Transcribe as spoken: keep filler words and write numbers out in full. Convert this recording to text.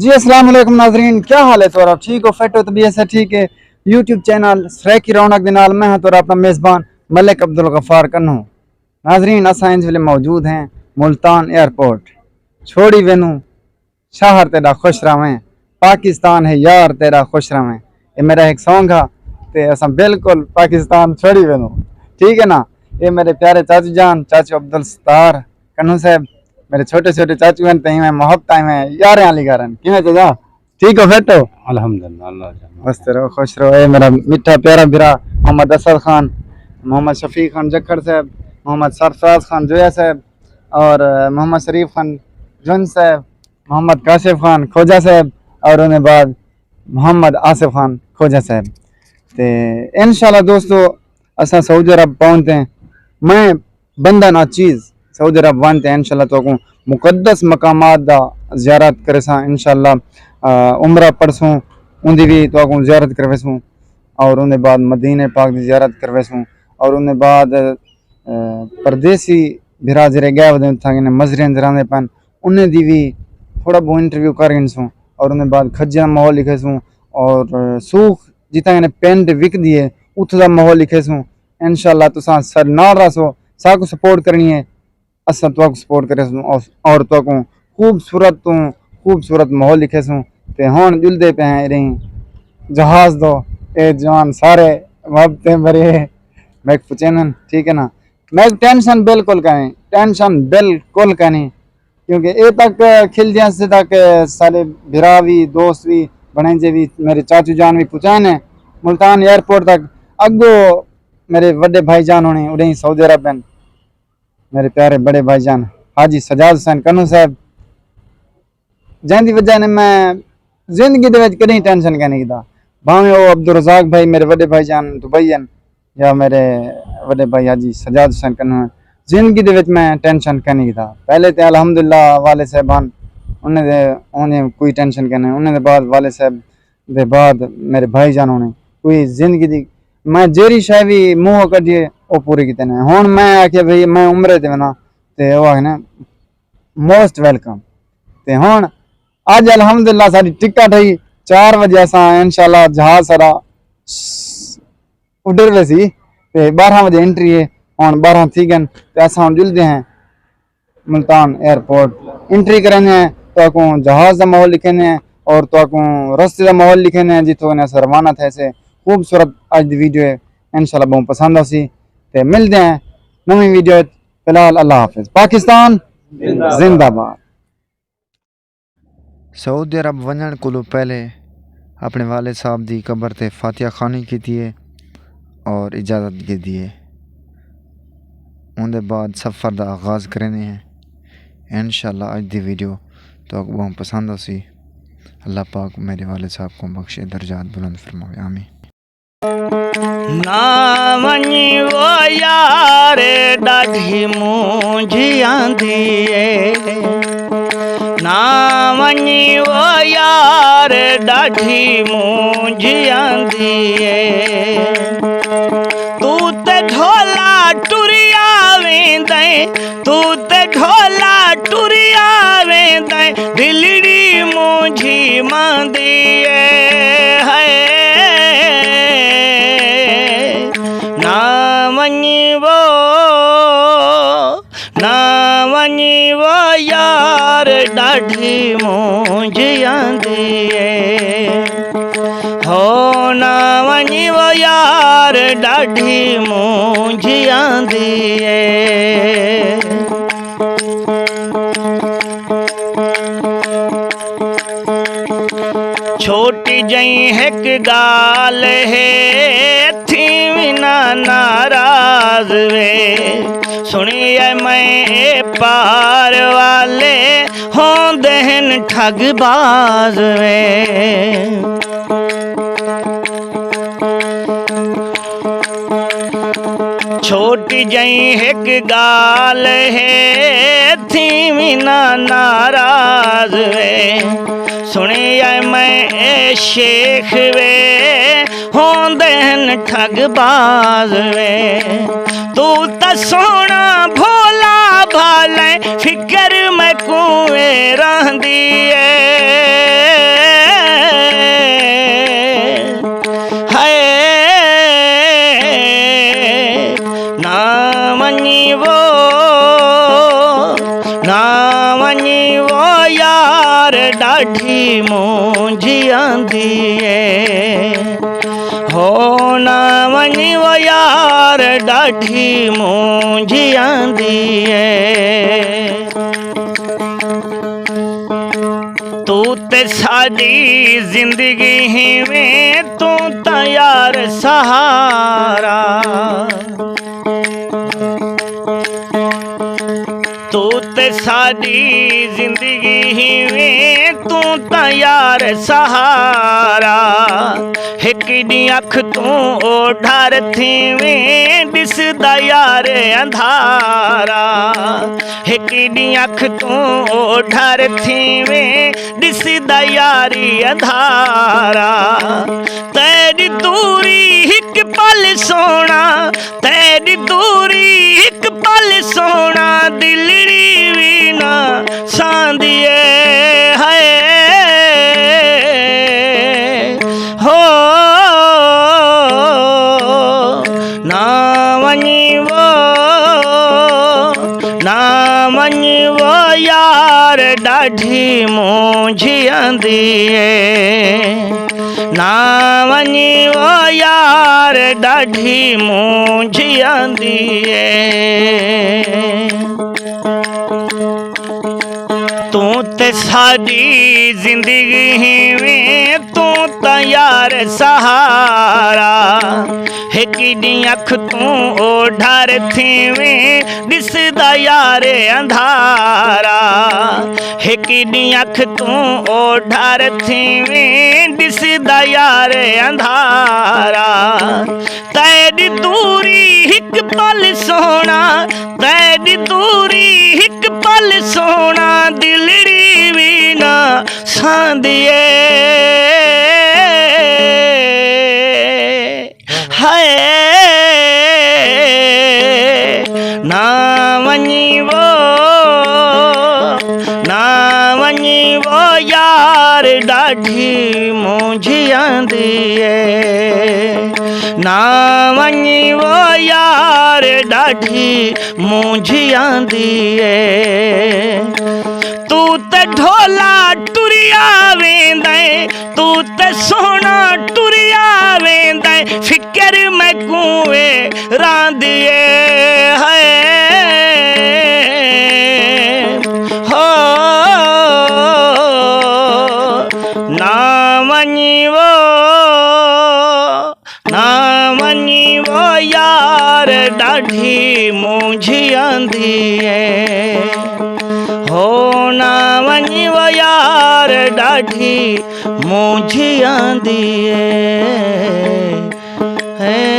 جی السلام علیکم ناظرین، کیا حال ہے تہاݙا؟ ٹھیک ہو، فٹ ہو، طبیعت ہے ٹھیک ہے؟ یوٹیوب چینل سرائیکی رونق دے نال میں ہاں تہاݙا اپݨا میزبان ملک عبدالغفار کنوں۔ ناظرین، اساں اس ویلے موجود ہیں ملتان ایئرپورٹ۔ چھوڑی وینوں شہر تیݙا خوش رہویں، پاکستان ہے یار تیݙا خوش رہویں۔ اے میݙا ہک سانگ ہا تے اساں بالکل پاکستان چھوڑی وینوں، ٹھیک ہے نا؟ اے میݙے پیارے چاچو جان، چاچو عبدالستار کنوں صاحب، میݙے چھوٹے چھوٹے چاچو ہن تے ایویں محبتاں ایویں یاریں آلی گھر ہن۔ کیویں چاچا؟ ٹھیک ہو، فٹ ہو؟ الحمدللہ، اللہ جان۔ بس رہو، خوش رہو۔ اے میݙا میٹھا پیارا بھرا محمد اسد خان، محمد شفیق خان جکھڑ صاحب، محمد سرفراز خان جویا صاحب اور محمد شریف خان جن صاحب، محمد کاشف خان کھوجہ صاحب اور اوندے بعد محمد آصف خان کھوجہ صاحب۔ تے انشاءاللہ دوستو، اساں سعودی عرب پہنچدے ہیں۔ میں بندہ ناچیز سعودی عرب ونڄ تے انشاءاللہ تہاکوں مقدس مقامات دا زیارت کریساں انشاءاللہ، آ، عمرہ پڑھسوں، اوندی وی تہاکوں زیارت کرویسوں اور اوندے بعد مدینہ پاک دی زیارت کرویسوں اور اوندے بعد، آ، پردیسی بھرا جیڑھے ڳئے ودے اتھاں کنے مزریں جراندے پن، انہیں دی وی تھوڑا بہت انٹرویو کر گھنسوں اور اوندے بعد کھجے دا ماحول ݙکھیسوں اور، آ، سوخ جتھاں کنے پینٹ وکدی ہے اتھوں دا ماحول ݙکھیسوں۔ انشاءاللہ تساں ساݙے نال رہسو، ساکوں سپورٹ کرݨی ہے، اساں تہاکوں سپورٹ کریسوں اور، اور تہاکوں خوبصورت توں خوبصورت ماحول ݙکھیسوں۔ تے ہݨ ڄلدے پئے ہیں ایں جہاز دو، اے جوان سارے محبتیں بھرے میک پچینن، ٹھیک ہے نا؟ میک ٹینشن بالکل کائنی، ٹینشن بالکل کائنی، کیونکہ اے تک کھل دیاں سے تک سارے بھرا وی، دوست وی، بھݨیجے وی، میرے چاچو جان وی پچائن ہیں ملتان ایئرپورٹ تک۔ اڳوں میرے وݙے بھائی جان ہوݨی اݙیں سعودی عرب ہن، میرے پیارے بڑے بھائی جان حاجی سجاد حسین کنوں صاحب، جیندی وجہ نے میں زندگی دے وچ کݙیں ٹینشن کائنی کیتا۔ بھاویں او عبدالرزاق بھائی، میرے وݙے بھائی جان دبئی ہن، یا میرے وݙے بھائی حاجی سجاد حسین کنوں ہن، زندگی دے وچ میں ٹینشن کائنی کیتا۔ پہلے تے الحمدللہ والد صاحب ہن، انہیں دے، انہیں کوئی ٹینشن کائنی، انہیں دے بعد والد صاحب دے بعد میرے بھائی جان ہوݨے، کوئی زندگی دی میں جیڑھی شے وی منہ کڈھیے او پوری کیتے نے۔ ہݨ میں آکھیا بھئی میں عمرے تے وینا، تے او آکھنے موسٹ ویلکم۔ تے ہݨ اڄ الحمدللہ ساݙی ٹکٹ ہئی، چار وجے اساں انشاءاللہ جہاز ساݙا اڈر ویسی تے بارہاں وجے انٹری ہے۔ ہݨ بارہاں تھی ڳن تے اساں ہݨ ڄلدے ہیں ملتان ایئرپورٹ۔ انٹری کریندے ہیں، تہاکوں جہاز دا ماحول ݙکھیندے ہیں اور تہاکوں رستے دا ماحول ݙکھیندے ہیں جتھوں نے اساں روانہ تھیسے۔ خوبصورت اڄ دی ویڈیو ہے، انشاءاللہ ٻہوں پسند آسی۔ تے ملدے ہیں نویں ویڈیو وچ۔ فی الحال اللہ حافظ۔ پاکستان زندہ باد۔ سعودی عرب ونڄݨ کولوں پہلے اپݨے والد صاحب دی قبر تے فاتحہ خوانی کیتی ہے اور اجازت گھدی ہے۔ اوندے بعد سفر دا آغاز کریندے ہیں۔ انشاءاللہ اڄ دی ویڈیو تہاکوں ٻہوں پسند آسی۔ اللہ پاک میرے والد صاحب کوں بخشے، درجات بلند فرماوے۔ آمین۔ نہ ونڄ او یار، ݙاڈھی مونجھ آندی اے۔ نہ ونڄ او یار، ݙاڈھی مونجھ آندی اے۔ توں تے ڈھولا ٹریا ویندیں، توں تے ڈھولا ٹریا ویندیں، دلڑی مونجھی ماندی اے ہائے۔ نہ ونڄ او، نہ ونڄ او یار، ݙاڈھی مونجھ آندی اے۔ ہو نہ ونڄ او یار، ݙاڈھی مونجھ آندی اے۔ چھوٹی جئیں ہک ڳالھ ہے، تھیویں نہ ناراض وے۔ سݨیا میں اے پار والے ہوندے ہن ٹھڳ باز وے۔ چھوٹی جئیں ہک ڳالھ ہے، تھیویں نہ ناراض وے۔ سݨیا میں اے شیخ وے، ہوندے ہن ٹھڳ باز وے۔ توں تاں سوہݨا بھولا بھالیں، فکر میکوں اے رہندی اے۔ ݙاڈھی مونجھ آندی اے۔ ہو نہ ونڄ او یار، ݙاڈھی مونجھ آندی اے۔ توں تے ساݙی زندگی ہیویں، توں تاں یار سہارا۔ توں تے ساݙی زندگی ہیویں، توں تاں یار سہارا۔ ہک ݙینہہ اکھ توں اوڈھر تھیویں، ݙسدا یار اندھارا۔ ہک ݙینہہ اکھ توں اوڈھر تھیویں، ݙسدا یار اندھارا۔ تیݙی دوری ہک پل سوہݨا، تیݙی دوری ہک پل سوہݨا، دلڑی وی نہ ساندی اے ہائے۔ ہو نہ ونڄ او، نہ ونڄ او یار، ݙاڈھی مونجھ آندی اے۔ نہ ونڄ او یار، ݙاڈھی مونجھ آندی اے۔ توں تے ساݙی زندگی ہیویں، توں تاں یار سہارا۔ ہک ݙینہہ اکھ توں اوڈھر تھیویں، ݙسدا یار اندھارا۔ ہک ݙینہہ اکھ توں اوڈھر تھیویں، ݙسدا یار اندھارا۔ تیݙی دوری ہک پل سوہݨا، تیݙی دوری ہک پل سوہݨا، دلڑی وی نہ ساندی اے ہائے۔ نہ ونڄ او، نہ ونڄ او یار، ݙاڈھی مونجھ آندی اے۔ نہ ونڄ او یار، ݙاڈھی مونجھ آندی اے۔ توں تے ڈھولا ٹریا ویندیں، توں تے سوہݨا ٹریا ویندیں، فکر میکوں اے راندی اے ہائے۔ ہو نہ ونڄ او، نہ ونڄ او یار، ݙاڈھی مونجھ آندی اے۔ ہو نہ ونڄ او یار، ݙاڈھی مونجھ آندی اے۔ ہے